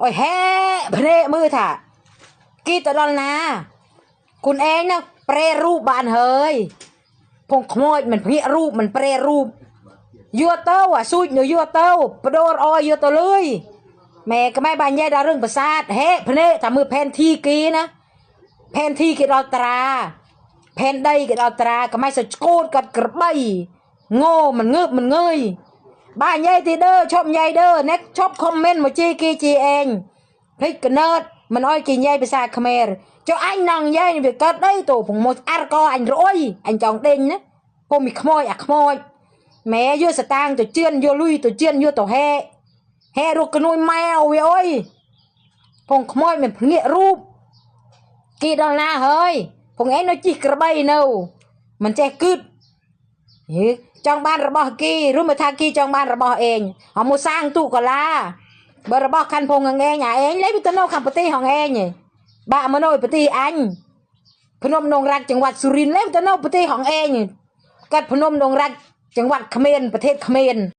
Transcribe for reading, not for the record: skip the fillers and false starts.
អុយហេភ្នែកមើលថាគីទៅដល់ណាគុណឯងណាប្រេរូបបានហើយពងខ្មោចមិនភ្ញាក់រូបមិនប្រេរូបយកទៅអាស៊ូចនៅយកទៅបដូរអយយកទៅលុយម៉ែក្បែរបាញ់ញ៉ែដល់រឿងប្រាសាទហេភ្នែកថាមើលផែនទីគេណាផែនទីគេដល់ត្រាផែនដីគេដល់ត្រាក្បែរសឆ្កូតកាត់ក្របីងោមិនងើបមិនងើយ បាទញ៉ៃទីដឺឈប់ញ៉ៃដឺអ្នកឈប់ខមមិនមកជីគេជីឯងភ្លេចកណើតមិនអោយគេញ៉ៃភាសាខ្មែរចុះអញនងញ៉ៃវាកើតដីទៅពងមកអារកអញរអុយអញចង់ដេញណាពុំមីខ្មោចអាខ្មោចម៉ែយកសតាងទៅជឿនយកលុយទៅជឿនយកទៅហែហែរកកនួយម៉ែវាអុយពងខ្មោចមិនភ្ញាក់រូបគេដល់ណាហើយពងឯងនៅជីកក្របីនៅមិនចេះគឹត ហេចង់បានរបស់គេឬមកថាគេចង់បានរបស់ឯងហមកសាងទូកលាបើរបស់ខាន់ភងងឯងអាឯងលេទៅនៅខាងប្រទេសហងឯងបាក់មកនៅប្រទេសអញភ្នំនងរាច់ចង្វាត់សុរិនលេទៅនៅប្រទេសហងឯងកាត់ភ្នំនងរាច់ចង្វាត់ក្មេនប្រទេសក្មេន។